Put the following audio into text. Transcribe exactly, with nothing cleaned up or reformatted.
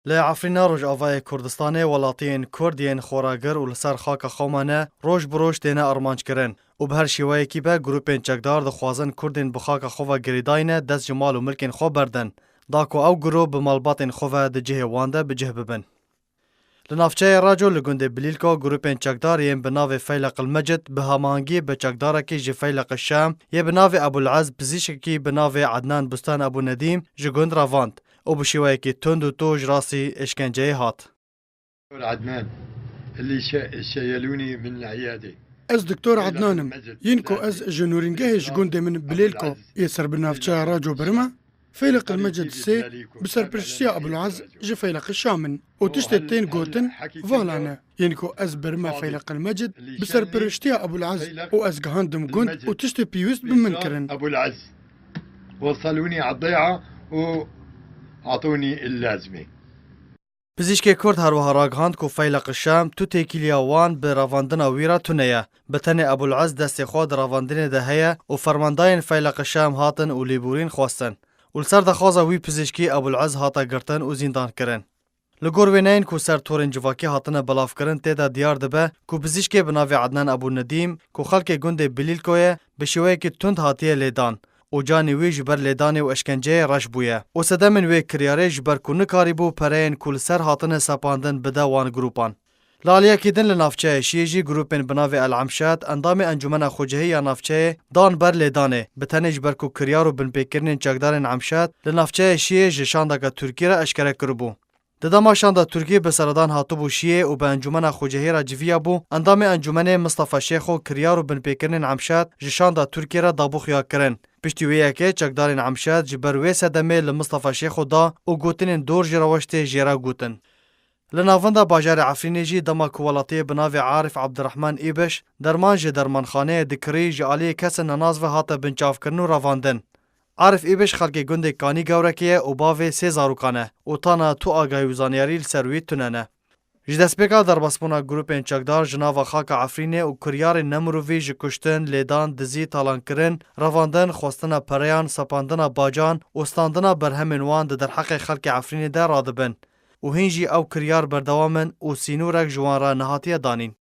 Li Efrîna Rojavayê Kurdistanê welatiyên Kurd yên xoragir û li ser xaka xwe mane roj bi roj têne armanc kirin û bi her şêweyekî be grûpên çekdar dixwazin Kurdên bi xaka xwe ve girêdayî ne dest ji mal û milkên xwe berdin, da ku ew girov bi malbatên xwe ve di cihê wan de bi cih bibin. Li navçeyê Raco li gundê Bilîlko grûpên çekdar yên bi navê Feyleq el Mecid bi hamahengiyê bi çekdarekî ji Feyleq el Şam yê bi navê Ebul Ez pizîşkekî bi navê Ednan Bustan Ebû Nedîm ji gund revand û bi şêweyekî tund û toj rastî êşkenceyê hat. عدنان اللي ش- شيلوني من العيادة. Ez Doktor Ednan im. Yên ku ez ji nûrîngehê ji gundê min Bilêlko yê ser bi navçeya Raco birime, Feyleq el Mecid sê bi serpiriştiya Ebul Ez ji Feyleq el Şam in û tiştê tên gotin vala ne. Yên ku ez birime Feyleq el Mecid bi serpiriştiya Ebul Ez û ez gihandim gund û tiştê pêwîst bi min kirin. أبو العز وصلوني على الضيعة وأعطوني اللازمة. Pizîşkê Kurd her wiha ragihand ku Feyleq Şam tu têkiliya wan bi revandina wî re tune ye. Bi tenê Ebul Ez destê xwe di revandinê de heye û fermandayên Feyleq Şam hatin û lêborîn xwestin. Û li ser daxwaza wî pizîşkî Ebul Ez hate girtin û zîndan kirin. Li gor wêneyên ku ser torên civakî hatine belavkirin tê de diyar dibe ku pizîşkê bi navê Ednan Ebû Nedîm ku xelkê gundê Bilîlko ye bi şêweyekî tund hatiye lêdan û canê wî ji ber lêdanê û eşkenceyê reş bûye û sedemên wê kiryarê ji ber ku nikarîbû pereyên ku li ser hatine sepandin bide wan grûpan. Li aliyekî din li navçeyê Şiyê jî grûpên bi navê El Emşat, endamê Encûmena Xwecihî ya navçeyê dan ber lêdanê, bi tenê ji ber ku kiryar û binpêkirinên çekdarên Emşat li navçeyê Şiyê ji şandeke Tirkî re eşkere kiribû. Di dema şanda Tirkî bi seredan hatibû Şiyê û bi Encûmena Xwecihî re civiya bû, endamê encûmenê Mistefa Şêxo kiryar û binpêkirinên Emşat ji şanda Tirkî re dabû xuya kirin. Piştî wê yekê çekdarên Emşat ji ber wê sedemê li Mistefa Şêxo da û gotinên dor jê re weştê jê re gotin. Li navenda bajarê Efrînê jî dema ku welatiyê bi navê Arif Abdurrahman Îbiş derman ji dermanxaneyê dikirî ji aliyê kesên nenas ve hate binçavkirin û revandin. Arif Îbiş xelkê gundê Kanî Gewrekê ye û bavê sê zarokan e û tana tu agahî û zanyarî li ser wî tune ne. Ji destpêka derbasbûna grûpên çekdar ji nava xaka Efrînê û kiryarên nemirovî ji kuştin, lêdan, dizî, talankirin, revandin, xwestina pereyan, sepandina bacan û standina berhemên wan di derheqê xelkê Efrînê de radibin û hîn jî ew kiryar berdewam in û sînorek ji wan re nehatiye danîn.